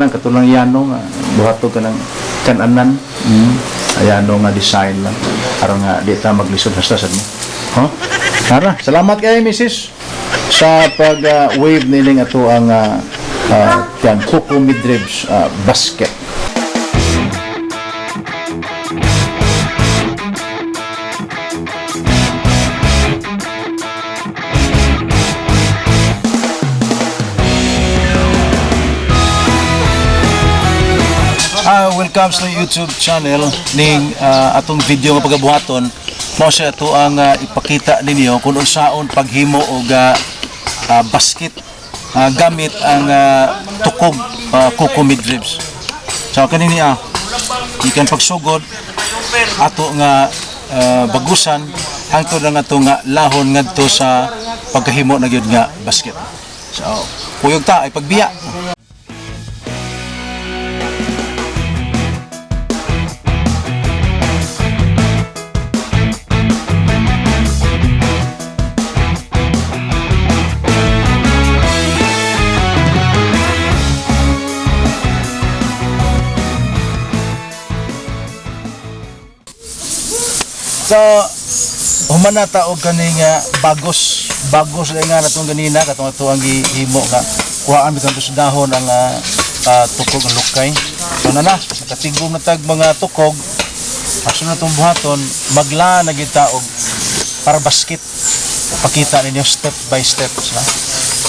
Katulang yano nga buhato ka ng kananan. Ayano nga design lang aron nga di ta maglisod hasta sad mo. Huh? Tara, salamat kay Mrs. sa pag wave nining ato ang yan, Coco Midribs basket. Welcome sa YouTube channel ning atong video nga pagabuhaton mao siya ato ang ipakita ninyo kung unsaon paghimo og basket gamit ang tukog coco midribs. So kani niya gikan pagsugod ato nga bagusan hangtod ang ato nga lahon ngadto sa pagkahimo na gyud nga basket. So kuyog ta ay pagbiya. So, human na ta og kaning bagos. Bagos na nga natong ganina katong ato ang gihimo nga kuhaan bitong sa dahon ang tukog ang lukay. So na na, nakatigom na tag mga tukog. Aso na itong buhaton, magla na kita og para basket. Pakita ninyo step by step. Na.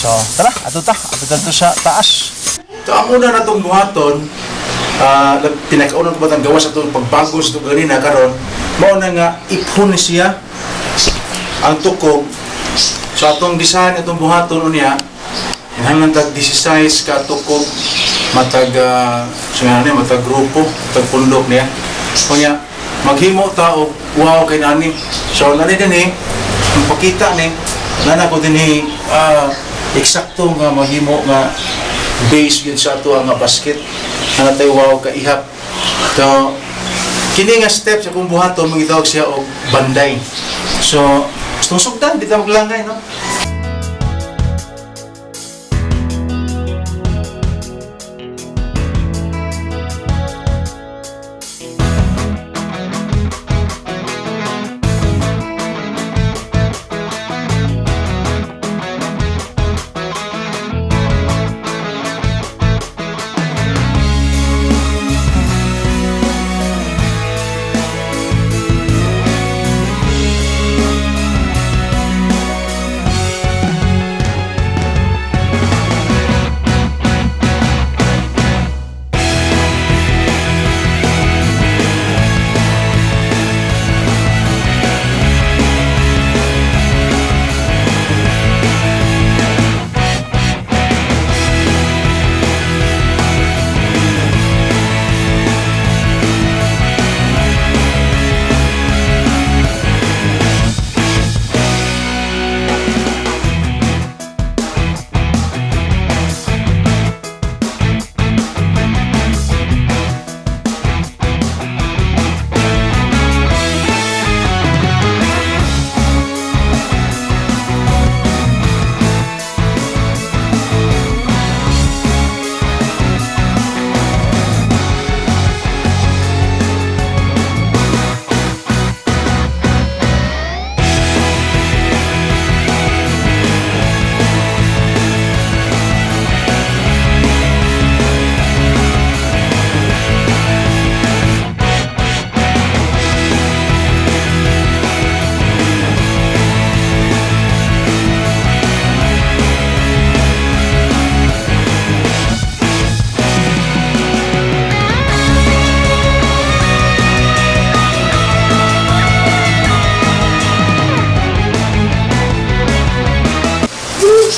So, tara, ato ta, ato ta sa taas. So, ang una na itong buhaton, pinakaunang ko batang gawas atong pagbagos itong ganina karon, mao na nga iphon siya ang tukog. So atong design atong buhaton unya, kinahanglan tag 16 ka tukog matag so nga ni matag grupo, matag pundok niya. Unya maghimo ta og wow kay nani. So nani dinhi ang pakita ni nana ko dinhi eksakto nga mahimo nga base gyud sa ato ang nga basket. Ana tay wow ka ihap. So kini nga steps akong buhaton mangitawag siya og banday. So gustong sugdan di ta maglangay, no?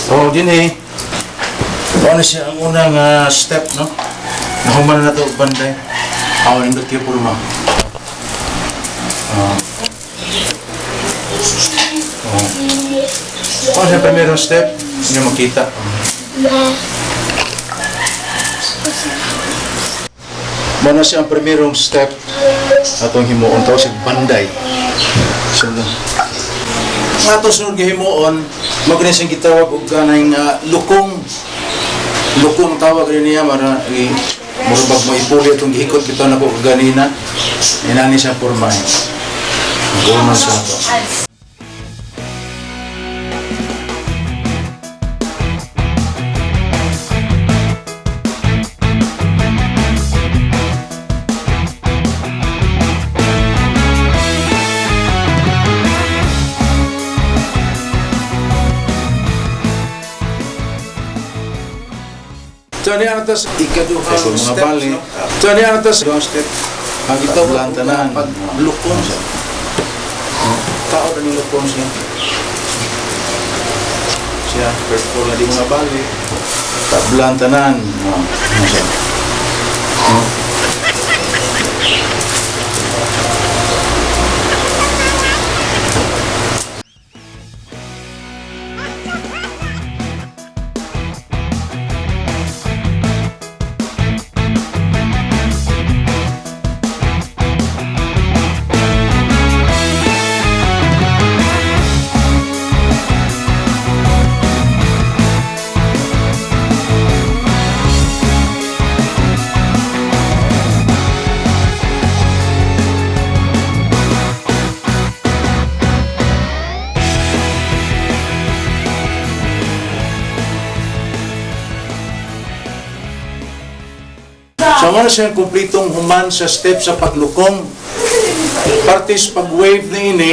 So dinhi ano siya ang unang step, no? Nahuman na to og banday. Aw nindot kay porma. Ah. Oh. Ano siya primerong step? Hindi makita. Muna siya ang primerong step atong himuon to si banday. So, nga to sunod gihimuon, magani siyang gitawag og kanang lukong. Lukong tawag rin niya mara i murag mo ipuli itong gihikot bitaw nako kaganina. Inani siya porma. Guna sa to. So niya na to sa ikaduhang Sa mga step, bali. no? So niya na to sa ikaduhang step. Ang gitawag Tablan tanan. Paglukong siya. Tao na nilukong siya. Siya, purple na di mga bali. Tablan tanan. Oh, ano siya? So mao na siya ang kumplitong human sa step sa paglukong. Partis pag-wave ni ini,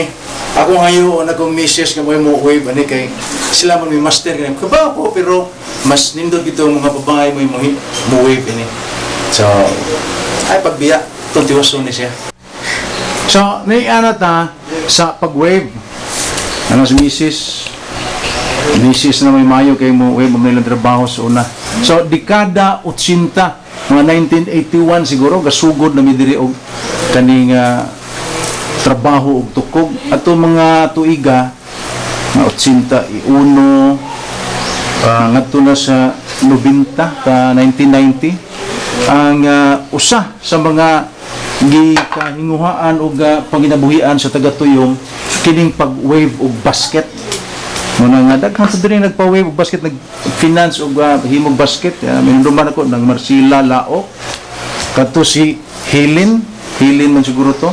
ako ngayon akong misis nga mo mo wave ani kay sila man may master kay kabaw ko pero mas nindot gito ang mga babae mo mo mo wave ini. So ay pagbiya tuntiwason ni siya. So, naiana ta sa pag-wave. Ano si Mrs. Mrs. na may mayo kay mo wave mo nilang trabaho sa una. So, dekada 80, mga 1981 siguro gasugod na mi diri og kaning trabaho og tukog. Ato mga tuiga mga 81, ngadto na sa 90 ta 1990 ang usa sa mga gikahinguhaan og panginabuhian sa taga-tuyom kining pag-wave og basket. Muna nga daghan sa diri nagpa-wave og basket, nag-finance og himog basket. Minumduman ako ng Marcela Lao, kadto si Helen Helen man siguro to.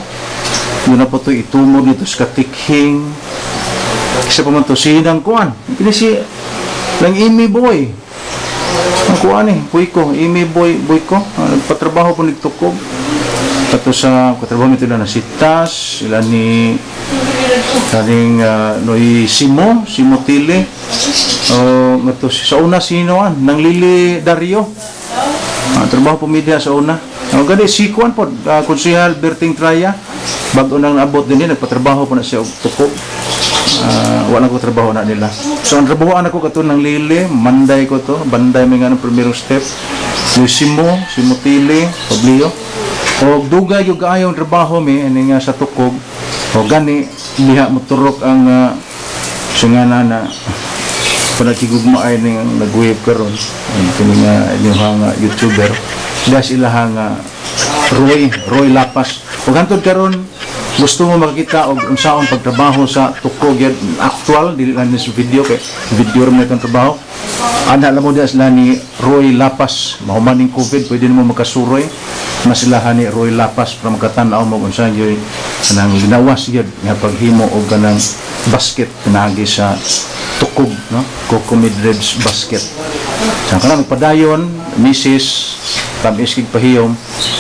Muna po to itumod nito sa Katikhing. Isa pa man to si Hinang Kuan, kini si lang Amy Boy. Ang kuan eh, Boy ko, Amy Boy, Boy ko. Nagpatrabaho po nagtukog. Kato sa katrabaho nito na si Tas, sila ni kaning Noy Simo, Simo Tile. O ngato sa una sino an, nang Lili Dario. Trabaho po media sa una. O gani si kuan po, Konsehal Berting Traya. Bago nang naabot din eh, nagpatrabaho po na siya og tukog. Wala ko trabaho na nila. So ang trabahoan ako kato ng Lili, Manday ko to, Banday may nga ng primero step. Yung Simo, Simo Tile, Pablio. O dugay yung kaayo ang trabaho mi ani nga sa tukog. O gani diha moturok ang singana na panagkigugma ay ning nag-wave karon. Ang kini nga inyong nga YouTuber. Das ilaha nga Roy, Roy Lapas. Ug hantod karon gusto mo makakita og unsaon pagtrabaho sa tukog yun, actual dili lang ni sa video kay video ra man itong trabaho. Ana lang mo diha sila ni Roy Lapas. Mahuman ning COVID pwede nimo makasuroy masilahan ni Roy Lapas para makatan-aw mo kung saan yun kanang ginawas yun nga paghimo og kanang basket pinagi sa tukog, no? Coco Midreds basket. Sa kanang padayon, Mrs. Tamis kig pahiyom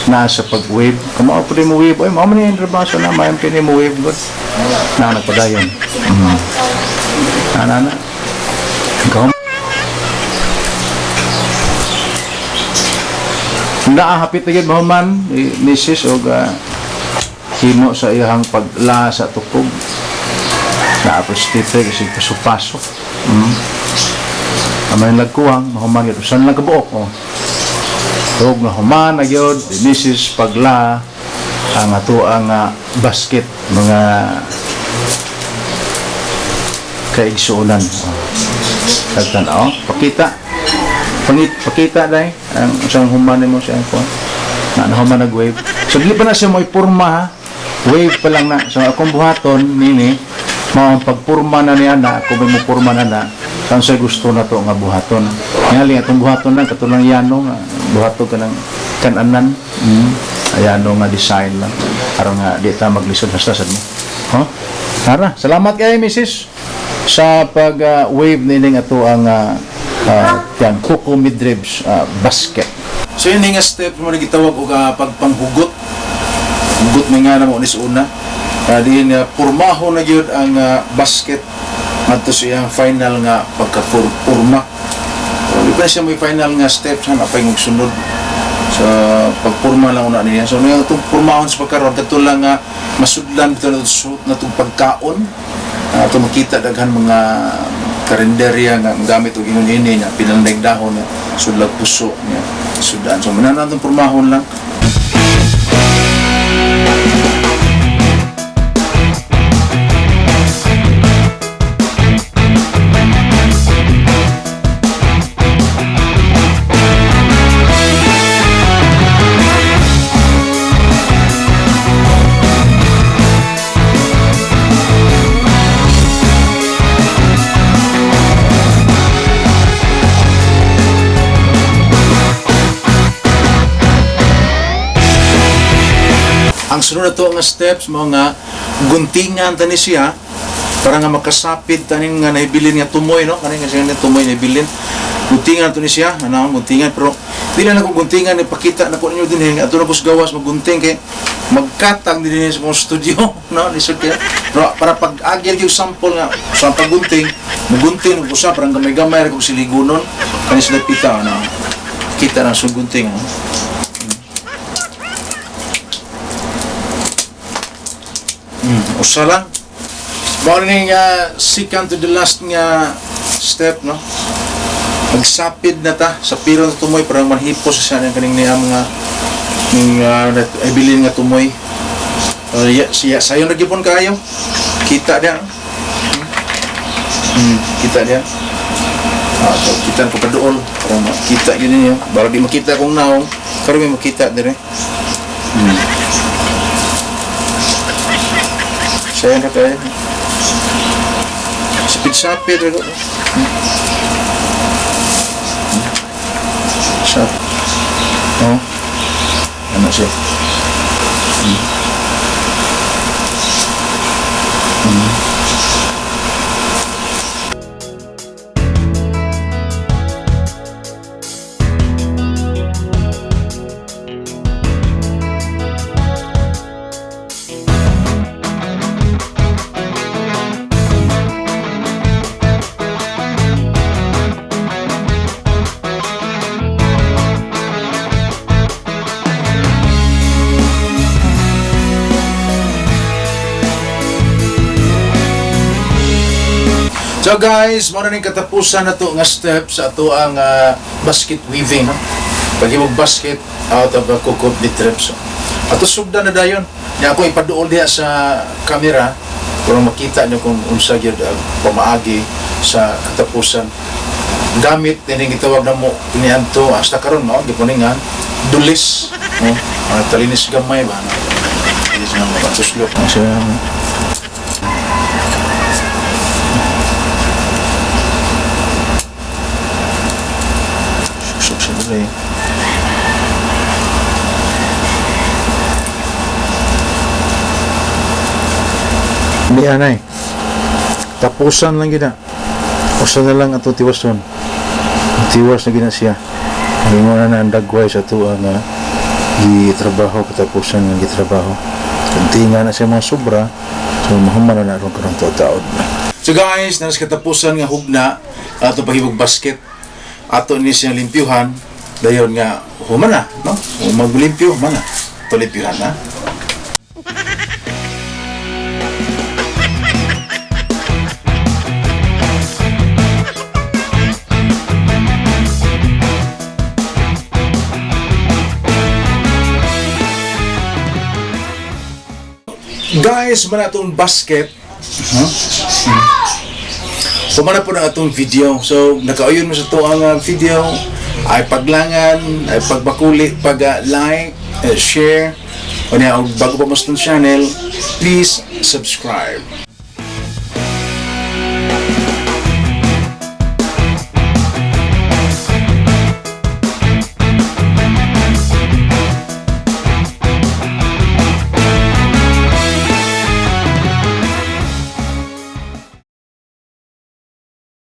na sa pag-wave. Kamao po mo wave. Oy, mao man ni trabaho na mayam kini mo wave god. Na nagpadayon. Na na na. Ikaw. Naa hapit na gyud mahuman eh, Mrs. og himo sa iyang pagla sa tukog. Naa prostitute kasi paso-paso. Amay nagkuwang mahuman gyud usan lang kabuok oh. Tug nga human na gyud ni Mrs. pagla ang ato ang basket mga kaigsuonan. Oh. Tagtan-aw, pakita. Pangit, pakita dai ang usang human nimo siya ko. Na nahuman nag wave. So dili pa na siya mo ipurma ha. Wave pa lang na. So akong buhaton nini mao ang pagpurma na niya na ako may mupurma na na. Kung sa gusto na to nga buhaton. Ngali atong buhaton lang katulad yano nga buhaton ka ng kananan. Ayano nga design lang. Aron nga di ta maglisod hasta sad mo. Huh? Tara, salamat kay Mrs. sa pag wave nining ato ang yan, coco midribs basket. So yun nga step mo na gitawag og pagpanghugot. Hugot may nga na mo ni sa una. Diin nga pormaho na gyud ang basket ngadto sa iyang final nga pagkapurma. So, di pa siya may final nga step sa napay sunod sa pagpurma lang una niya. So niya itong purmahon sa pagkaroon kadto lang nga masudlan bitaw na na itong pagkaon. Ato makita daghan mga karinderya nga gamit og ingon ini nga pinandag dahon nga sudlag puso nga sudan. So manan atong purmahon lang. Ang sunod na to nga steps mo nga guntingan tani siya para nga makasapid tanin nga nahibilin nga tumoy, no, kaning nga siya nga tumoy nahibilin, guntingan to ni siya, ano, guntingan. Pero di lang ako guntingan, ipakita na ko ninyo din eh ato na ko sa gawas maggunting kay magkatang din sa akong studio, no, lisod kay. Pero para pag agil yung sample nga sa paggunting, mugunting ko siya parang gamay-gamay ra kog siligunon kani sila pita, ano, kita na sa gunting, no? Usa lang. Mao ni nga second to the last nga step, no. Magsapid na ta sa piro na tumoy para manhipos sa siya kaning niya mga ning ibilin nga tumoy. Ya, siya sayon ra gyud kaayo. Kita dia. Kita dia. So, kita ko paduol para makita gyud niyo. Para di makita kong naong, pero may makita dire. Sayon ra kaayo. Sapid-sapid ra ko. Sap. Oh. Ano siya? So guys, mao na ning katapusan na to nga step sa ato ang basket weaving, no? Paghimog basket out of a coco midribs. Ato sugdan na dayon. Nya ako ipaduol diha sa camera para makita niyo kung unsa gyud ang pamaagi sa katapusan. Gamit ini gitawag na mo kiniadto hasta karon mao gyud ni nga dulis, no? Mga talinis gamay ba, no? Linis nga mga tuslok. So, Susok sa dali. Hindi anay. Tapusan lang gina. Usa na lang ato tiwason. Tiwas na gina siya. Ingon na na ang dagway sa tuwa nga gitrabaho, katapusan nga gitrabaho. Kunti nga na siya mga sobra. So mahuman na na aron karong taod. So guys, nasa katapusan nga hugna ato pahibog basket. Ato ni siya limpyuhan. Dayon nga human na, no? Maglimpyo, human na. Ito limpyuhan na. Guys, man atong basket. Huh? Kumana po na atong video. So, nakauyon mo sa to ang video. Ay paglangan, ay pagbakuli, pag like, share. O niya, og bago pa mo sa itong channel, please subscribe.